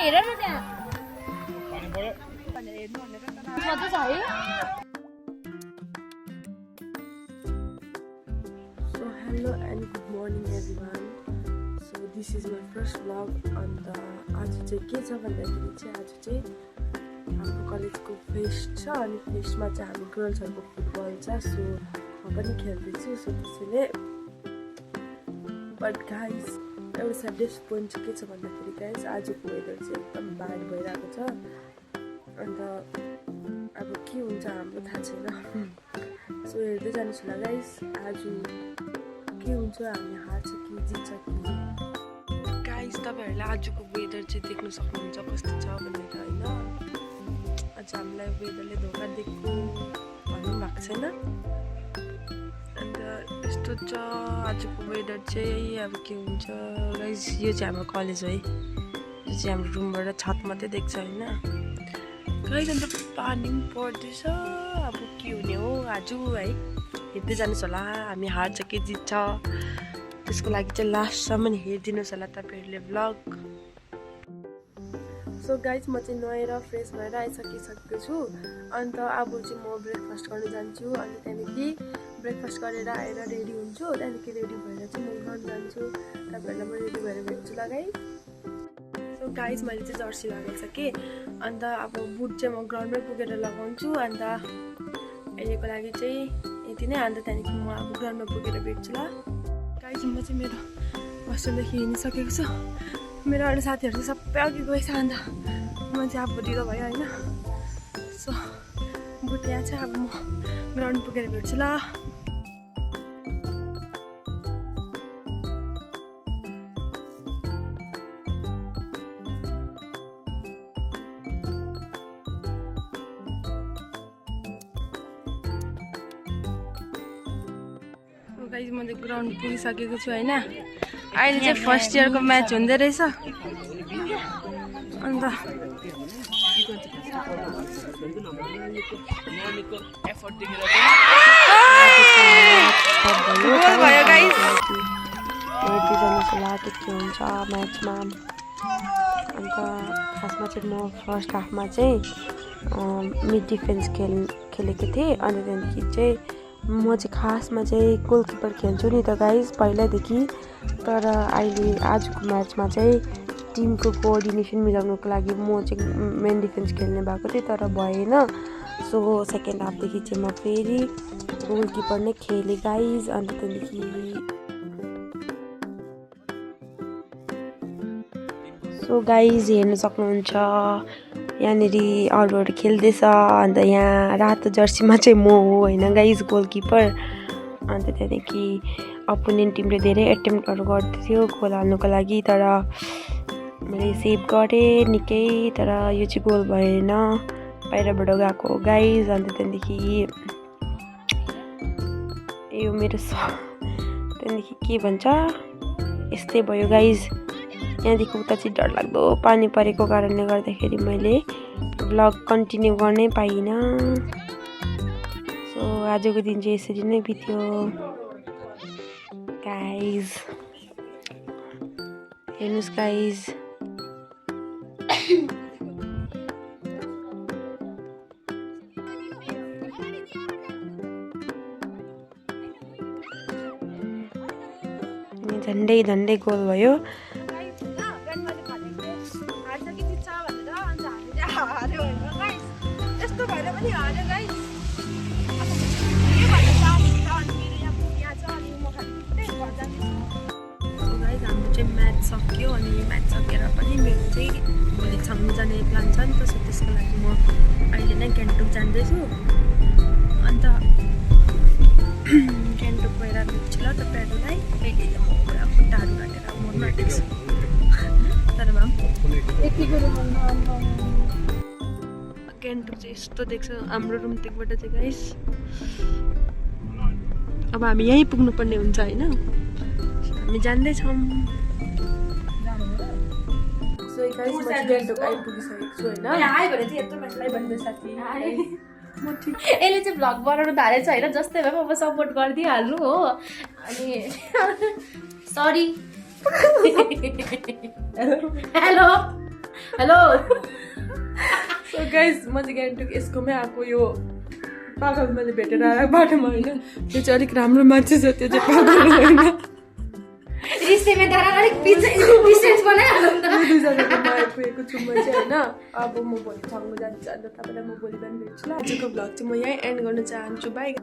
हेर न त्यहाँ मात्र छ है So hello and good morning everyone. So this is my first vlog and आज चाहिँ के छ भन्दाखेरि चाहिँ आज चाहिँ हाम्रो कलेजको फेस्ट छ अनि फेस्टमा चाहिँ हामी गर्ल्सहरुको फुटबल छ सो म पनि खेल्दैछु सो त्यसैले बट गाइस एउटा सैडेस्ट पोइन्ट चाहिँ के छ भन्दाखेरि गाइस आजको वेदर चाहिँ एकदम ब्याड भइरहेको छ अन्त अब के हुन्छ हाम्रो थाहा छैन सो हेर्दै जानुहोस् होला गाइस आज के हुन्छ हामी हार्छ कि जित्छ कि गाइस तपाईहरुले आजको वेदर चाहिँ देख्न सक्नुहुन्छ कस्तो छ भनेर हैन आज हामीलाई वेदरले धोका दिएको भन्नु भएको छैन अन्त यस्तो छ आजको वेदर चाहिँ अब के हुन्छ गाइस यो चाहिँ हाम्रो कलेज हो है यो चाहिँ हाम्रो रुमबाट छत मात्रै देख्छ हैन गाइस अन्त पानी पनि पर्दैछ अब के हुने हो आज है हेर्दै जानुहोस् होला हामी हार्छ कि जित्छ त्यसको लागि चाहिँ लास्टसम्म हेरिदिनुहोस् होला तपाईहरुले भ्लग सो गाइस म चाहिँ नुहाएर फ्रेस भएर आइसकेको छु अन्त अब चाहिँ म ब्रेकफास्ट गर्न जान्छु अनि त्यहाँदेखि ब्रेकफास्ट गरेर आएर रेडी हुन्छु त्यहाँदेखि रेडी भएर चाहिँ म घर जान्छु तपाईहरुलाई म रेडी भएर भेट्छु ल गाइस सो गाइस मैले चाहिँ जर्सी लगाएको छ के अन्त अब बुट चाहिँ म ग्राउन्डमै पुगेर लगाउँछु अन्त अहिलेको लागि चाहिँ यति नै अन्त त्यहाँदेखि म अब ग्राउन्डमा पुगेर भेट्छु ल गाइस म चाहिँ मेरो हस्टेलदेखि हिँडिसकेको छु मेरो अरू साथीहरू चाहिँ सबै अघि गएछ अन्त म चाहिँ अब ढिलो भयो होइन सो बुट यहाँ चाहिँ अब म ग्राउन्ड पुगेर भेट्छु ल गाइस म चाहिँ ग्राउन्ड पुगिसकेको छु होइन अहिले चाहिँ फर्स्ट इयरको म्याच हुँदै रहेछ अन्त गोल भयो गाइस हेर्दै जानुहोस् होला के हुन्छ म्याचमा अन्त खासमा चाहिँ म फर्स्ट हाफमा चाहिँ मिड डिफेन्स खेलेको थिएँ अनि त्यहाँदेखि चाहिँ म चाहिँ खासमा चाहिँ गोलकिपर खेल्छु नि त गाइस पहिल्यैदेखि तर अहिले आजको म्याचमा चाहिँ टिमको कोअर्डिनेसन मिलाउनुको लागि म चाहिँ मेन डिफेन्स खेल्ने भएको थिएँ तर भएन सो सेकेन्ड हाफदेखि चाहिँ म फेरि गोलकिपर नै खेलेँ गाइस अन्त त्यहाँदेखि सो गाइस हेर्न सक्नुहुन्छ यहाँनिर अरूहरू खेल्दैछ अन्त यहाँ रातो जर्सीमा चाहिँ म हो होइन गाइस गोलकिपर अन्त त्यहाँदेखि अपोनेन्ट टिमले धेरै एटेम्प्टहरू गर्दैथ्यो गोल हाल्नुको लागि तर मैले सेभ गरेँ निकै तर यो चाहिँ गोल भएन बाहिरबाट गएको हो गाइस अन्त त्यहाँदेखि यो मेरो त्यहाँदेखि के भन्छ यस्तै भयो गाइस यहाँदेखि उता चाहिँ डरलाग्दो पानी परेको कारणले गर्दाखेरि मैले भ्लग कन्टिन्यू गर्नै पाइनँ सो आजको दिन चाहिँ यसरी नै बित्यो गाइस हेर्नुहोस् गाइस झन्डै झन्डै गोल भयो यस्तो भएर पनि हार्यो गाइस हाम्रो चाहिँ म्याच सक्यो अनि म्याच सकेर पनि मेरो चाहिँ भोलि छाउनु जाने प्लान छ नि त सो त्यसको लागि म अहिले नै गान्तोक जाँदैछु अन्त गान्तोक गएर भेट्छु ल तपाईँहरूलाई अहिले म पुरा खुट्टाहरू काटेर मोडमा आँटेको छु तर भए गान्तोक चाहिँ यस्तो देख्छ हाम्रो रुमदेखिबाट चाहिँ गाइस अब हामी यहीँ पुग्नुपर्ने हुन्छ होइन हामी जान्दैछौँ सो गाइस म चाहिँ गान्तोक आइपुगिसकेको छु होइन हाई भने चाहिँ यत्रो मान्छेलाई भन्दै साथी यसले चाहिँ भ्लग बनाउनु थालेछ होइन जस्तै भए पनि अब सपोर्ट गरिदिइहाल्नु हो अनि sorry hello hello so guys म चाहिँ गान्तोक यसकोमै आएको यो पागल मैले भेटेर आएको बाटोमा होइन त्यो चाहिँ अलिक राम्रो मान्छे छ त्यो चाहिँ पागल होइन रिश्तेमा दारा अलिक डिस्टेन्स बनाइहाल्नु नि त दुईजनाको माया पुगेको छु म चाहिँ होइन अब म भोलि छाउनु जान्छु अन्त तपाईँलाई म भोलि बिहान भेट्छु ल आजको भ्लग चाहिँ म यहीँ एन्ड गर्न चाहन्छु बाई